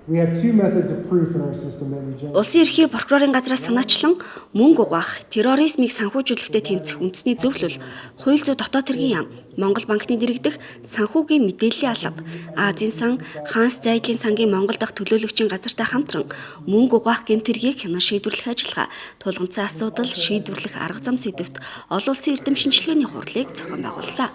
We have two methods of proof in our system that we generate. Улсын ерхий прокурорын газраас санаачлан мөнгө угаах, терроризмыг санхүүжүүлэхдээ тэмцэх үндэсний зөвлөл, хууль зүйн дотоод хэргийн яам, Монгол банкны дэргэдэх санхүүгийн мэдээллийн алба, Азийн сан, Ханс зайдлын сангийн Монгол дахь төлөөлөгчийн газартай хамтран мөнгө угаах гэмт хэргийг хянан шийдвэрлэх ажиллагаа, тулгамдсан асуудал шийдвэрлэх арга зам сэдэвт олон улсын эрдэм шинжилгээний хурлыг зохион байгууллаа.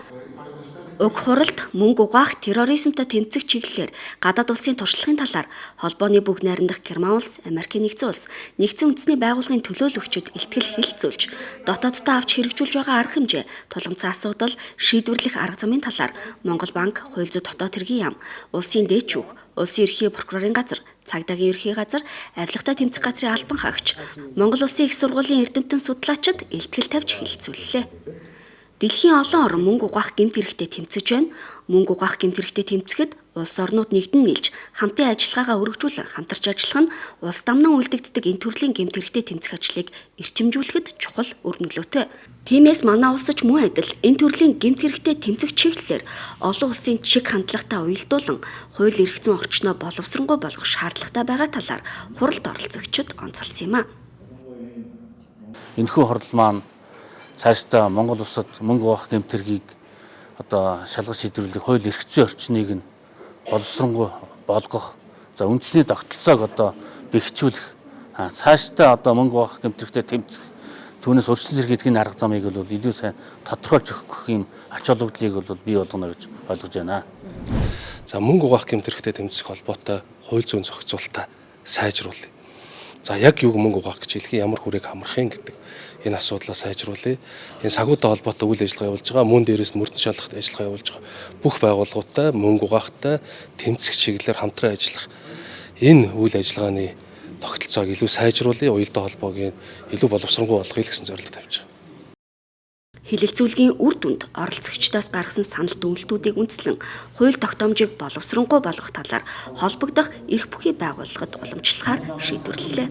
Уг хуралд мөнгө угаах, терроризмтай тэмцэх чиглэлээр гадаад улсын туршлагын талаар холбооны бүгд найрамдах Герман улс, Америкийн нэгдсэн улс, нэгдсэн үндэсний байгууллагын төлөөлөгчид илтгэл хэлэлцүүлж, дотооддоо авч хэрэгжүүлж байгаа арга хэмжээ, тулгамдсан асуудал шийдвэрлэх арга замын талаар Монгол банк, хууль зүйн дотоод хэргийн яам, улсын дээд шүүх, улсын ерхий прокурорын газар, цагдаагийн ерхий газар, авилгатай тэмцэх газрын албан хаагч, Монгол улсын их сургуулийн эрдэмтэн судлаачид илтгэл тавьж хэлэлцүүллээ. Дэлхийн олон орн мөнгө угаах гэмт хэрэгтэй тэмцэж байна. Мөнгө угаах гэмт хэрэгтэй тэмцэхэд улс орнууд нэгдэн нийлж хамтын ажиллагаагаа өргөжүүлэн хамтарч ажиллах нь улс дамнан үлдэгддэг энэ төрлийн гэмт хэрэгтэй тэмцэх ажлыг эрчимжүүлэхэд чухал үр нөлөөтэй. Тиймээс манай улс ч мөн адил энэ төрлийн гэмт хэрэгтэй тэмцэх чиглэлээр олон улсын чиг хандлагатай уялдуулан хууль эрх зүйн орчноо боловсронгуй болгох шаардлагатай байгаа талаар хуралд оролцогчид онцолсон юм а. Энэхүү хурал маань цаашдаа Монгол улсад мөнгө угаах гэмт хэргийг одоо шалгаж шийдвэрлэх хууль эрх зүйн орчныг нь боловсронгуй болгох, за үндэсний тогтолцоог одоо бэхжүүлэх, цаашдаа одоо мөнгө угаах гэмт хэрэгтэй тэмцэх, түүнээс урьдчилан сэргийлэх энэ арга замыг бол илүү сайн тодорхойлж өгөх юм ач холбогдлыг бол бий болгоно гэж ойлгож байна. За мөнгө угаах гэмт хэрэгтэй тэмцэх холбоотой хууль зүйн зохицуултаа сайжруулъя. За яг юуг мөнгө угаах гэж хэлэх, ямар хүрээг хамрах юм гэдэг энэ асуудлаа сайжруулъя. Энэ сагуутай холбоотой үйл ажиллагаа явуулж байгаа, мөн дээрээс нь мөрдөн шалгах ажиллагаа явуулж байгаа бүх байгууллагуудтай мөнгө угаахтай тэмцэх чиглэлээр хамтран ажиллах энэ үйл ажиллагааны тогтолцоог илүү сайжруулъя, уялдаа холбоог илүү боловсронгуй болгоё гэсэн зорилго тавьж байгаа. Хэлэлцүүлгийн үр дүнд оролцогчдоос гаргасан санал дүгнэлтүүдийг үндэслэн хууль тогтоомжийг боловсронгуй болгох талаар холбогдох эрх бүхий байгууллагад уламжлахаар шийдвэрлэлээ.